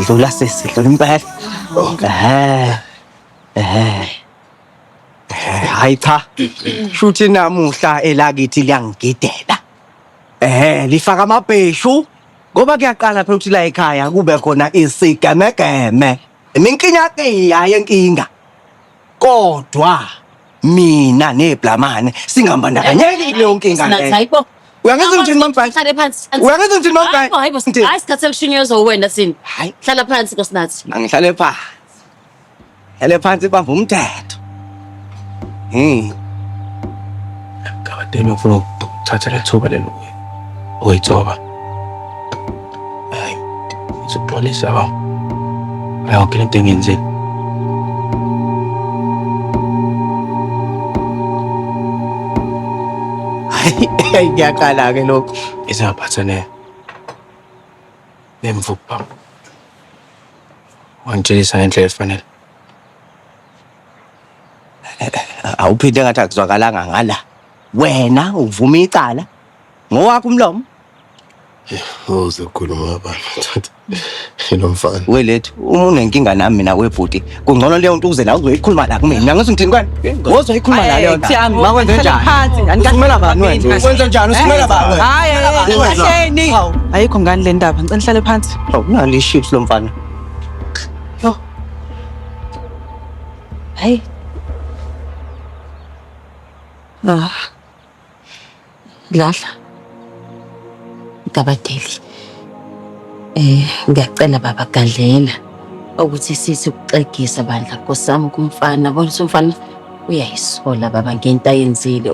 Dlula sisi, dlula impela. Ehhe. Ehhe. Hayi cha. Shuthi namuhla elakithi liyangigidela. Ehhe, lifaka amabheshu ngoba kuyaqala phela ukuthi la ekhaya kube khona isigemegeme. Iminkinyakiya yenkinga. Kodwa mina neblamane singambandakanyeki kuleyo nkinga leyo. Hayibo. Uyangizwa ngithini mamfana? Hlale phansi. Uyangizwa ngithini mamfana? Hayibo, hayibo. Hayi isikhathi sekushunyezwa uwena sini. Hayi. Hlala phansi Nkosinathi. Angihlale phansi. Hlale phansi bamba umthetho. Hmm. Gabadeni ufuna ukuthatha lethuba lelo ukuyithoba. Hayi. Ngizopholisa ba. Yonke lento engiyenzile. Hayi ngiyaqala ke lokho. Izingaphathane nemvubu baba. Wangitshelisa ngendlela efanele. Awuphinde ngathi akuzwakalanga ngala. Wena uvuma icala ngowakho umlomo. Uze ukhuluma abantu thatha lo mfana. Welethu uma unenkinga nami mina webhuti kungcono leyo nto uze la uzoyikhuluma la kumina. Ngizwe ngithini kwani? Wozoyikhuluma la leyo nto. Makwenze njani? Phansi. Usumela bani wena? Wenze njani? Usumela bani wena? Hayi, kahleni. Ayikho ngani le ndaba. Ngicela nihlale phansi. Hawu nali iships lo mfana. Hayi. Ah. Dladla. Gabadeli. Eh, ngiyacela baba Gadlela ukuthi sithi ukuxegisa bandla Nkosi yami kumfana. Bona ukuthi umfana uyayisola baba ngento ayenzile.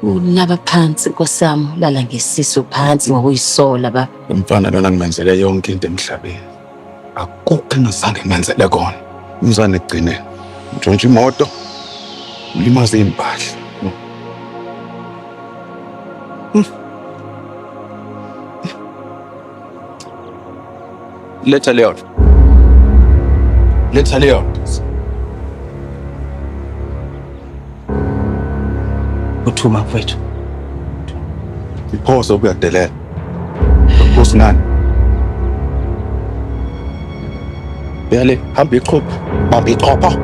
Unaba phansi Nkosi yami, ulala ngesisu phansi ngokuyisola baba. Umfana lona ngimenzele yonke into emhlabeni. Akukho engazange ngimenzele kona. Umzane ekugcineni. Ntshontsha imoto. Ulimaze impahla. Letha leyo nto. Letha leyo nto. Uthuma mfowethu. Iphoso ukuyadelela. Nkosi ngani? Yale, hamba iqhopha. Bamba iqhopha.